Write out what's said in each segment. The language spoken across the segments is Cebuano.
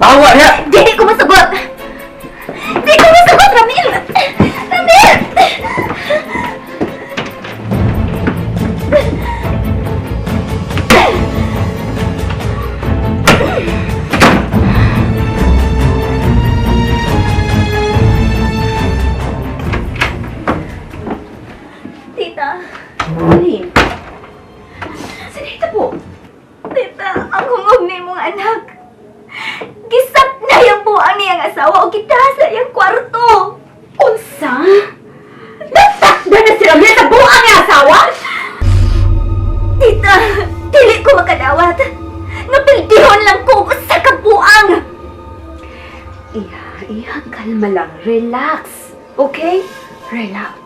Bawa niya! Dili ko masugot! Di ko masugot, Ramil! Ramil! Tita. Alin? Sinita po. Tita, ang hungog ni mong anak. Gisap na yung buang niyang asawa o kita sa iyang kwarto. Unsa? Nasakda na si Ramil sa buang niya asawa? Tita, dili ko makadawat. Napildihon lang ko sa kabuang. Iha, iha, kalma lang. Relax. Okay? Relax.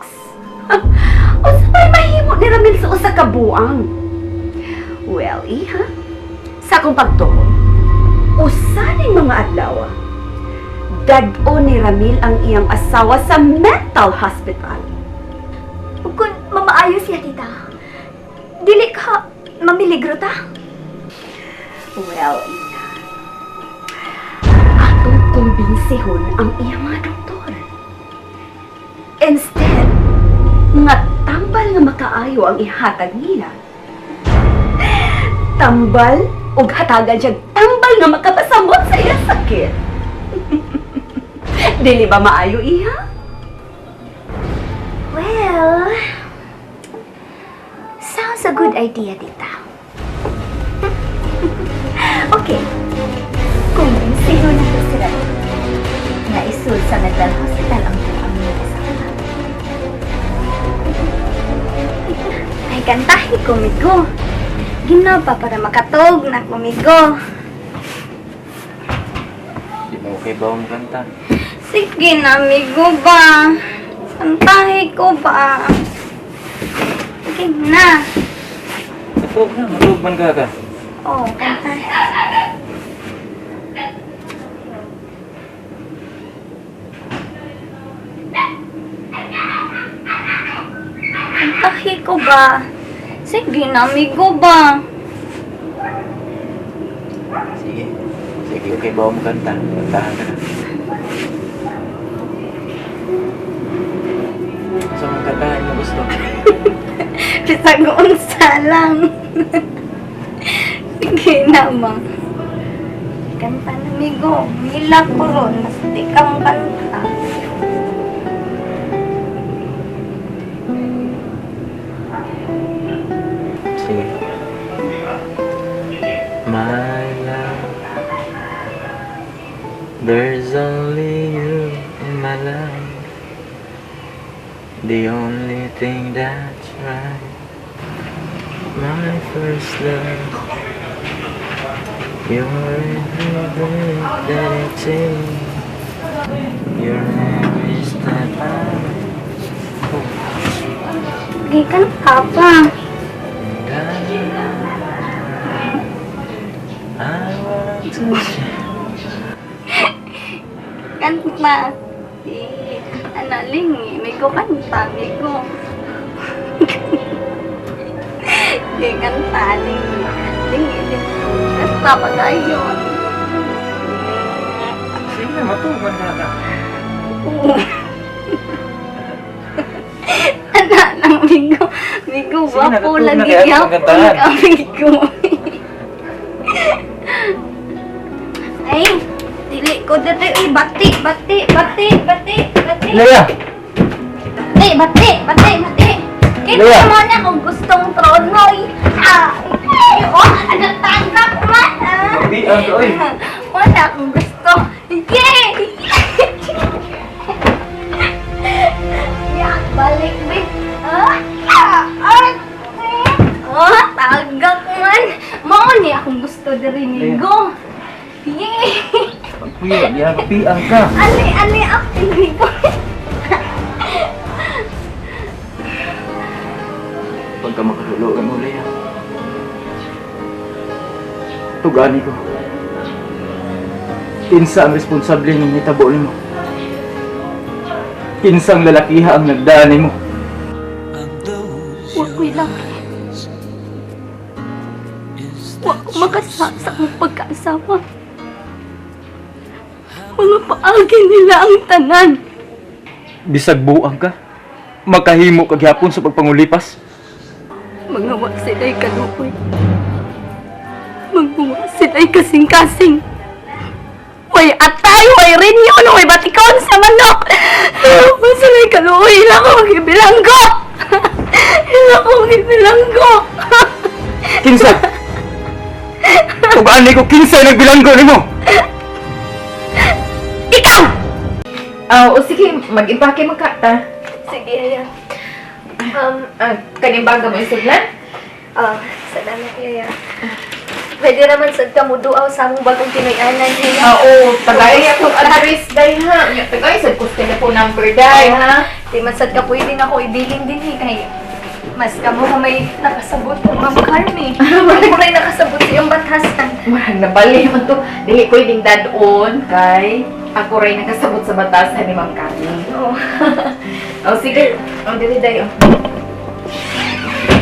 Unsa may mahimo ni Ramil sa usa ka buang? Well, iha, sa akong pagtuo, usa ning mga adlaw, dad-o ni Ramil ang iyang asawa sa mental hospital. Ug kung mamaayo siya, tita, dili ka mamiligro ta. Well, Ina, atong kumbinsihon ang iyang mga doktor. Instead, nga tambal nga makaayo ang ihatag nila. Tambal ug hatagan siya tambal nga makapasamot sa iyang sakit. Dili ba maayo, iha? Well, sounds a good idea, tita. Okay. Kumbinsiho na ko sila na isul sa mental hospital ang buang niyang asawa. Ay, kantahi ko, migo. Ginawa pa para makatog na kumigo. Di mo okay ba ang kanta? Sige na, amigo ba? Kantahi ko ba? Sige na. Matug na, matug man ka ka. Oo, oh, kantahi. Kantahi ko ba? Sige na, amigo ba? Sige. Sige, okay ba ang kanta? Kantahan ka na. Sa mga kantahan mo gusto? Bisag unsa lang. Sige na, ma. Kanta na, amigo. Mila ko ron. Mas di ka mong kanta. Sige. My love, there's only you in my life. The only thing that's right. My first love. You're every breath that I take. You're every step I take. Sige, kanta pa. And I want to share. Kanta. Eh, ano, lingi. Migo, kanta, migo. Sige, kanta, lingi. Lingi, dito. Kanta pa kayo. Sige na, matuman na ka. Anak lang, migo. Migo, Sige na, wapo katulog na lagi kaya yapon akong kantahan. ka, migo. Ay, dili ko dito. Ay, bati, bati, bati, bati, bati. Leia! Bati, bati, bati, bati. Kaya Leia! mo na kung gustong tronoy. Ah, ay, oh, ano, tanggap man, ah. Di, ang oy. Wala akong gusto. Yay! Yak, balik, be. Ah, ah, ah, oh, tagak man. Mao ni akong gusto diri migo. Yay! Kuya, diyan ka. Ali, ali, ako migo. Pagka makaluloan mo, Leia. Tugani ko. Kinsa ang responsable ng hitabo nimo. Kinsang lalakiha ang nagdaan nimo. Wa ko'y laki. Wa ko makasama sa akong pagkaasawa. Mga paagi nila ang tanan. Bisag buang ka. Makahimo ka gyapon sa pagpangulipas. Mga wa sila'y kaluoy. Magbuwa sila'y kasing-kasing. Way atay, way rinyon, way batikon sa manok. Wa sila'y kaluoy, ila ko gibilanggo. Ila ko gibilanggo. Kinsa? Ug ani ko kinsay nagbilanggo nimo? Ikaw! Ah, o sige, mag-impake man ka ta. Sige, Yaya. Kaning baga mo isuglan? Salamat, Yaya. Pwede naman sad ka mo duaw sa among bagong Pinoy-anan, Yaya. Oo, tagay akong address day ha. Nya, Tagay sad ko sa telephone number day ha. Di man sad ka pwede na ako ibilin din eh, kay mas kamo ka may nakasabot ko, Ma'am Carmi. Ako rin nakasabot sa iyong batasan. Murag nabali man to. Dili pwedeng dadon kay ako ray nakasabot sa batasan ni Ma'am Kami. Oo. O sige, o dili day. oh.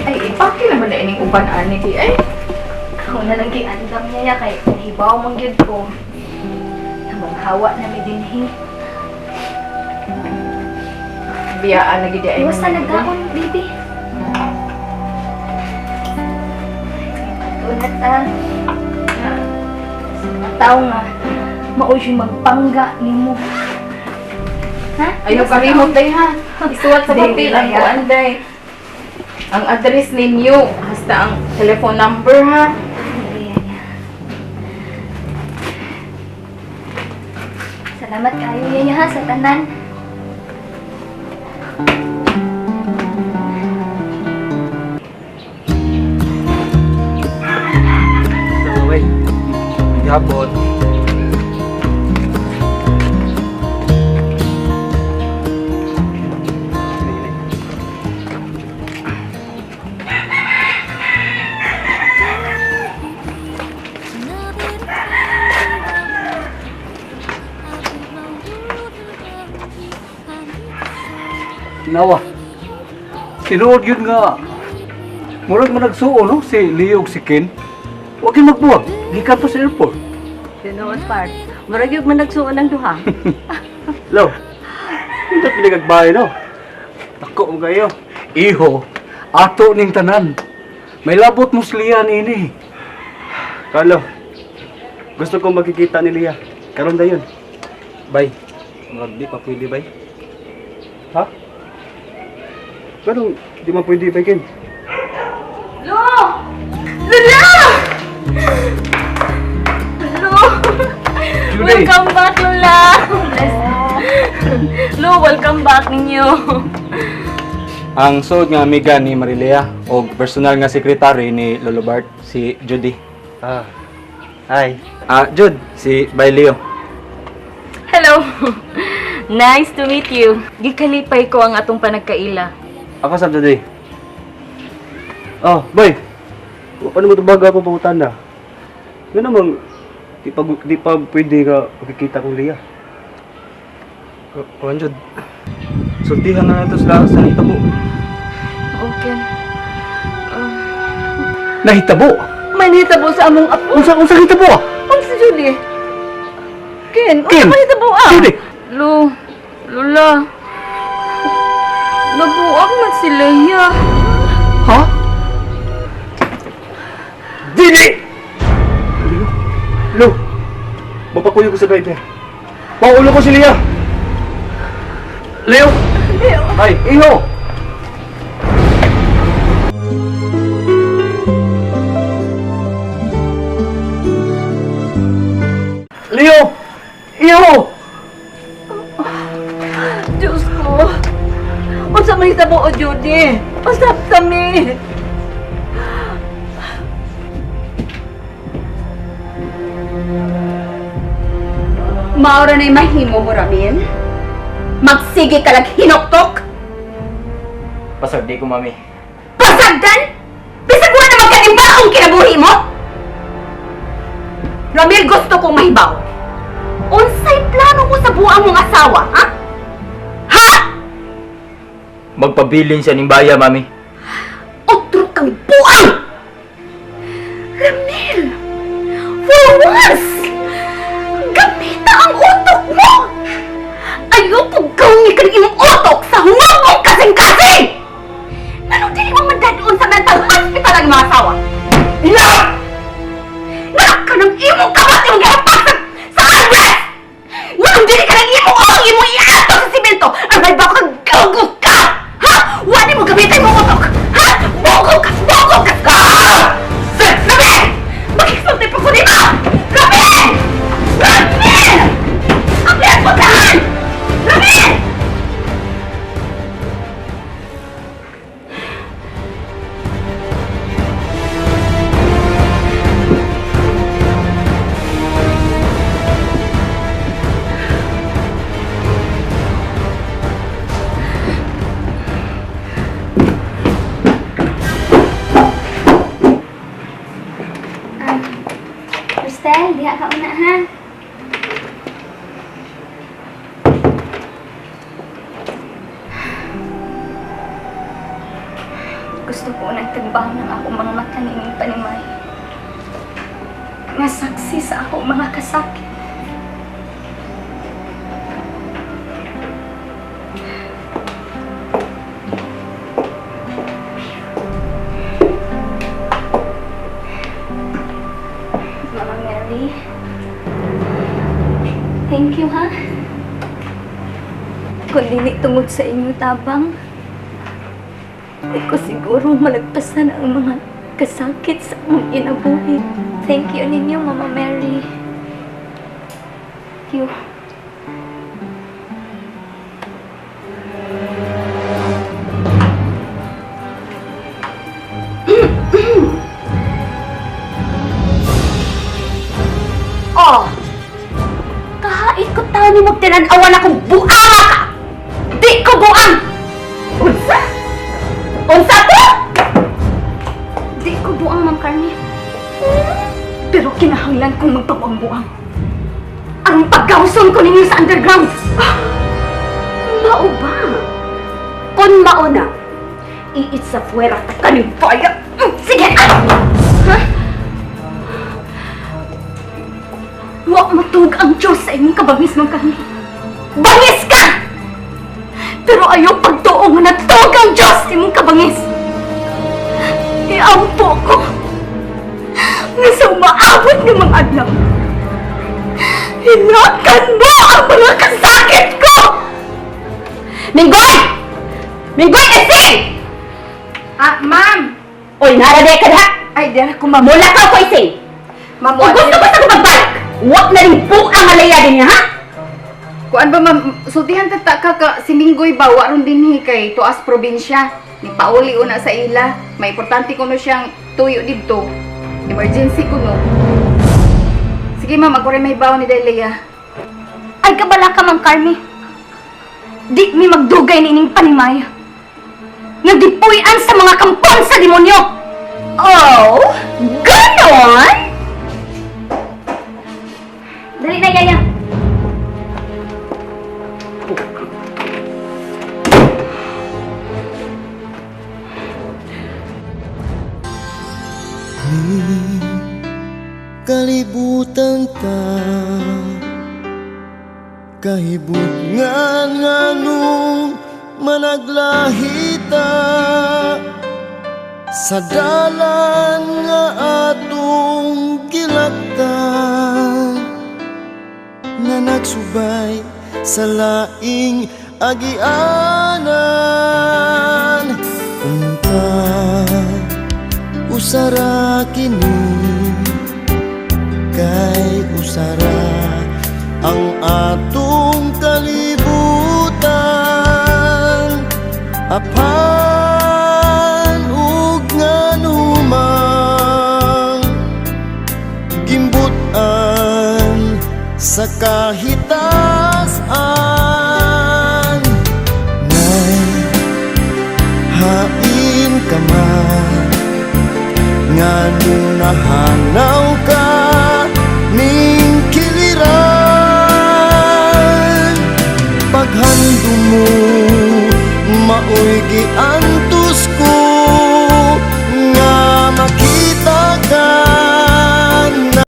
Ay, ipake naman na ining uban ani kay ay. Ako na lang giandam niya kay nahibaw man gyud ko. Namanghawa na mi dinhi. Biyaan lagi di ay. Basta nagkaon, baby. Tunat ta. Sa mga tao nga, maoy siya magpangga nimo. Ha? Ayaw karimot day ha. Isuwat sa Dili, papel ang daya. kuan day. Ang address ninyo, hasta ang telephone number ha. Ayan. Salamat kayo, Yaya, ha, sa tanan. Wait. Gihapon. Nawa. Tinuod yun nga. Murag man nagsuo no si Leo ug si Ken. Wa gyud magbuwag. Gikan pa sa airport. Tinuod part. Murag yung man nagsuon ng duha. Lo. Hindi pinagagbahay no. Tako mo kayo. Iho, ato ning tanan. May labot mo si Lia niini. Carlo, gusto kong magkikita ni Lia. Karon dayon. Bay. Murag di pa pwede bay. Ha? Pero di man pwede ba, Ken? Lo! Lola! Lo! Judy! Welcome back, Lola! Lo, welcome back ninyo. Ang suod nga amiga ni Marilea og personal nga sekretary ni Lolo Bart si Judy. Ah. Hi. Jude, si Bay Leo. Hello! Nice to meet you. Gikalipay ko ang atong panagkaila. Ako sa Judy. Oh, boy. Paano mo tubaga akong pangutan na? Nga namang, di pa pwede ka magkikita kong Lia. Kuan Jud. Sultihan na nato sila sa nitabo. Okay. Nahitabo. Manhitabo sa among apo. Unsa unsa hitabo ah? Unsa Judy? Ken, unsa Ken! manhitabo ah? Judy. Lo, Lola. Nabuak man si Leia. Ha? Dili! Lo, mapakuyo ko sa driver. Paulo ko si Lia. Leo! Ay, iho! Leo! Iho! Diyos ko. Unsa manhitabo o Judy? Usap kami. Maura na'y mahimo mo, Ramil. Magsige ka lang hinoktok. Pasag di ko mami. Pasagdan! Bisag wa na magkaimbaong kinabuhi mo! Ramil, gusto kong mahibaw. Unsay plano mo sa buang mong asawa, ha? Ha? Magpabilin siya ning baya, mami. Otro kang buang! Ramil! For once! Gamita ang utok mo! Ayoko gawin ka ng imong utok sa hungabong kasing-kasing! Nganong dili mo madadon sa mental hospital ang mga asawa? Enough! Nga ka ng imong kamot imong gihapak sa armrest! Nganong dili ka ng imong ulo imong iato sa simento! Aray ba ka gago ka? Ha? Wala mo gamitin mo utok! Ha? Bogo ka! Bogo ka! Ah! Rabi! Makiksulti pa ko nimo! Rabi! Rabi! Ang pinagpuntahan! Rabi! Cristel, diha ka una ha. Gusto ko nang tagbaw ng akong mga mata niining panimay. Nga saksi sa akong mga kasakit. Mama Mary, thank you ha. Kung dili tungod sa inyong tabang, di ko siguro malagpasan ang mga kasakit sa akong kinabuhi. Thank you ninyo, Mama Mary. Thank you. Oh! Kahait ko tao ni magtinan-awan akong buanga ka! Di ko buang! Unsa? Unsa to? Di ko buang, Ma'am Carmi. Pero kinahanglan kong magpabuang-buang. Ang pagkauson ko ninyo sa underground. Mao ba? Kung mao na, iit sa fuera ta kaning baya. Sige! Ah! Ha? Wa matug ang Diyos sa imong kabangis, Ma'am Carmi. Bangis ka! Pero ayaw pagtuo nga natug ang Diyos sa imong kabangis. Iampo ko nga sa umaabot ng mga adlaw, hilakan mo ang mga kasakit ko! Minggoy! Minggoy, ising! Ah, ma'am! Oy, nara ka diha! Ay, dira ko, ma'am. Mula ka ko ising! Ma'am, Kung gusto ko sa magbalik, wa na rin buang malaya din niya, ha? Kuan ba, ma'am, sultihan ta ta ka, ka si Minggoy ba, wa ron dinhi kay tuas probinsya. Ni pauli una sa ila. May importante kuno siyang tuyo didto. Emergency kuno. Sige, ma'am, ako rin may baon ni Delia. Ay, kabala ka, Ma'am Carmi. Di mi magdugay nining panimaya. Nagdipuy-an sa mga kampon sa demonyo. Oh, ganon? Dali na, Yaya. Kalibutan ta kahibutngan nganong managlahita sa dalan nga atong gilaktan nga nagsubay sa laing agianan. Unta usara kini kay usara ang atong kalibutan, apan ug nganumang gimbutan sa kahitasan. Nay, hain ka man nganong nahanaw ka ning kiliran, paghandom mo maoy giantuman.